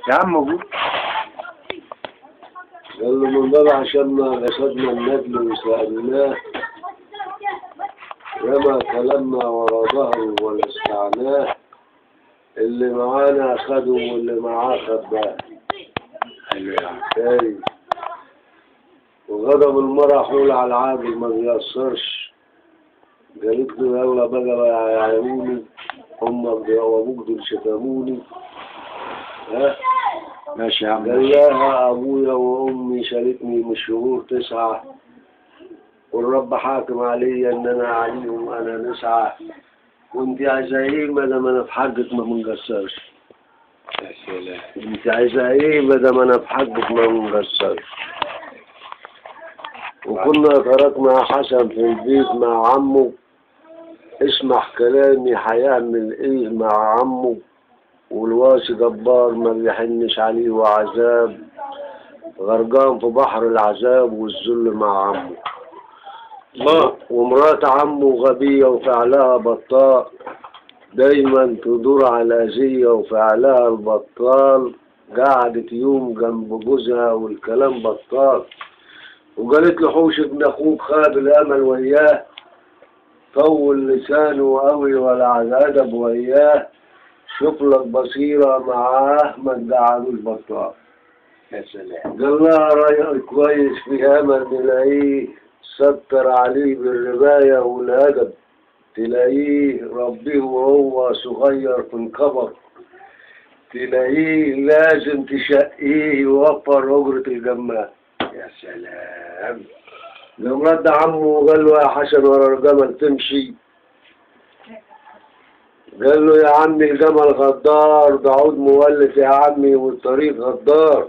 يا عم موجود. قال له من باب عشان ما غسلنا النجل وسألناه، رمى كلامنا ورا ظهره ولا استعناه، اللي معانا أخده واللي معاه خباه. حلو يا عم. تاني وغضب المرأة حول على العاجل ما بيأثرش. قالت له يلا بقى يا عيوني، أمك وأبوك دول شتموني. ها؟ ماشي يا عم. قال لها أبويا وأمي شالتني من شهور 9، والرب حاكم عليا إن أنا عليهم أنا 9، وأنت عايزة إيه ما دام أنا في حقك ما بنقصرش. يا سلام. أنت عايزة إيه ما دام أنا في حقك ما بنقصرش. وكنا تركنا حسن في البيت مع عمه، اسمع كلامي هيعمل إيه مع عمه، والواسي جبار ما بيحنش عليه وعذاب، غرقان في بحر العذاب والذل مع عمه. الله. ومرات عمه غبية وفعلها بطال، دايما تدور على أذية وفعلها البطال، قعدت يوم جنب جوزها والكلام بطال، وقالت له حوش ابن أخوك خاب الأمل وياه، طول لسانه قوي ولا على أدب وياه، شوف لك بصيرة معاه ما تقعدوش بطال. يا سلام. قال لها رأيك كويس في أمل نلاقيه، ستر عليه بالرباية والأدب، تلاقيه ربيه وهو صغير في الكبر، تلاقيه لازم تشقيه يوفر أجرة الجمال. يا سلام. قام رد عمه وقال له يا حسن ورا الجمل تمشي. قال له يا عمي الجمل غدار، ده عود مولف يا عمي والطريق غدار.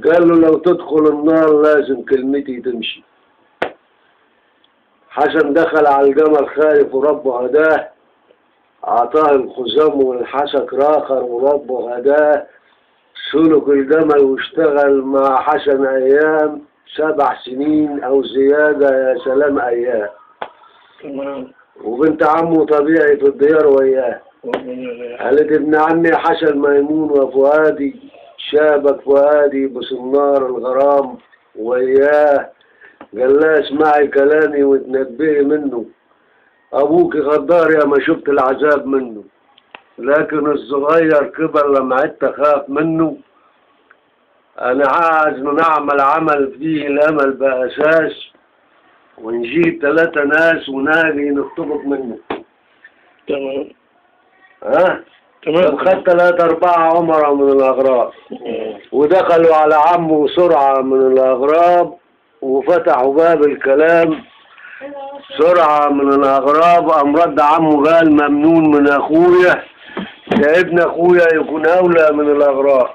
قال له لو تدخل النار لازم كلمتي تمشي. حسن دخل على الجمل خايف وربه هداه، عطاه الخزام والحسك راخر وربه هداه، سلك الجمل واشتغل مع حسن أيام 7 سنين أو زيادة، يا سلام أيام. تمام. وبنت عمه طبيعي في الديار وياه. قالت ابن عمي حسن ميمون وفؤادي، شابك فؤادي بصنار الغرام وياه. قال لها اسمعي كلامي وتنبهي منه، أبوك غدار يا ما شفت العذاب منه، لكن الصغير كبر لما عدت أخاف منه. أنا عايز نعمل عمل فيه الأمل بأساس، ونجيب 3 ناس وناجي نخطبك منه. تمام. ها؟ تمام. خد 3 4 عمرة من الأغراب، ودخلوا على عمه سرعة من الأغراب، وفتحوا باب الكلام سرعة من الأغراب. قام رد عمه قال ممنون من أخويا، ده ابن أخويا يكون أولى من الأغراب.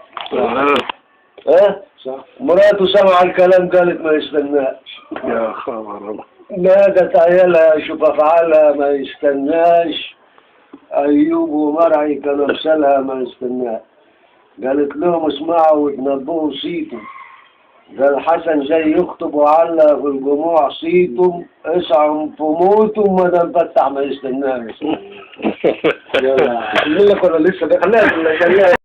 ها؟ صح. مراته سمع الكلام قالت ما يستناش. يا خبر. نادت عيالها شوف أفعالها ما يستناش، أيوب ومرعي كانوا أمثالها ما يستناش. قالت لهم اسمعوا وتنبهوا صيته، قال حسن جاي يخطب وعلى في الجموع صيته، اسعوا في موته ما دام فتح ما يستناش. يلا. خلي لك ولا لسه ده؟ خليها. خليها.